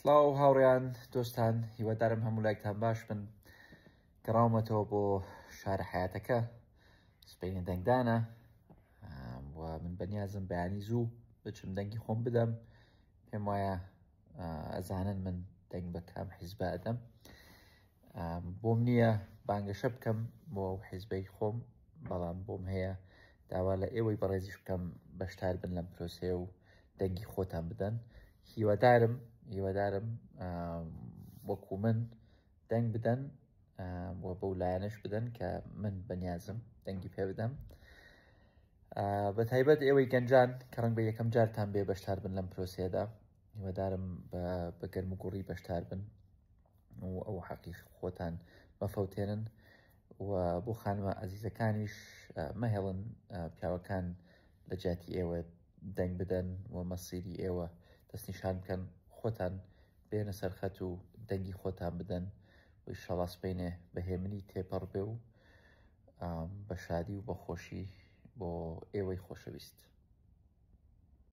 سڵاو هاوڕێیان دۆستان هیوادارم هەموو لایکتان باش بن گەڕاومەتەوە بۆ شارە حیاتەکە سپینە دەنگدانە و من بەنیازم بەیانی زوو بچم دەنگی خۆم بدەم پێم وایە ئەزانن من دەنگ بە کام حیزبە ئەدەم بۆم نییە بانگەشە بکەم بۆ ئەو حیزبەی خۆم بەڵام بۆم هەیە داوا لە ئێوەی بەڕێزیش بکەم بەشدار بن لەم پرۆسەیە و دەنگی خۆتان بدەن هیوادارم هیوادارم وەکو من دەنگ بدەن و بەو لایەنەش بدەن کە من بەنیازم دەنگی پێ بدەم بە تایبەت ئێوەی گەنجان کە ڕەنگ بە یەکەم جارتان بێ بەشدار بن لەم پرۆسەیەدا هیوادارم بە گەرم و گوڕی بەشدار بن و ئەو حەقی خۆتان مەفەوتێنن و بۆ خانمە ئازیزەکانیش مەهێڵن پیاوەکان لە جیاتی ئێوە دەنگ بدەن و مەسیری ئێوە دەستنیشان بکەن خۆتان بێنە سەرخەت و دەنگی خۆتان بدەن و ئیشەڵا سبەینێ بە هێمنی تێپەڕ بێ و بە شادی و بە خۆشی بۆ ئێوەی خۆشەویست.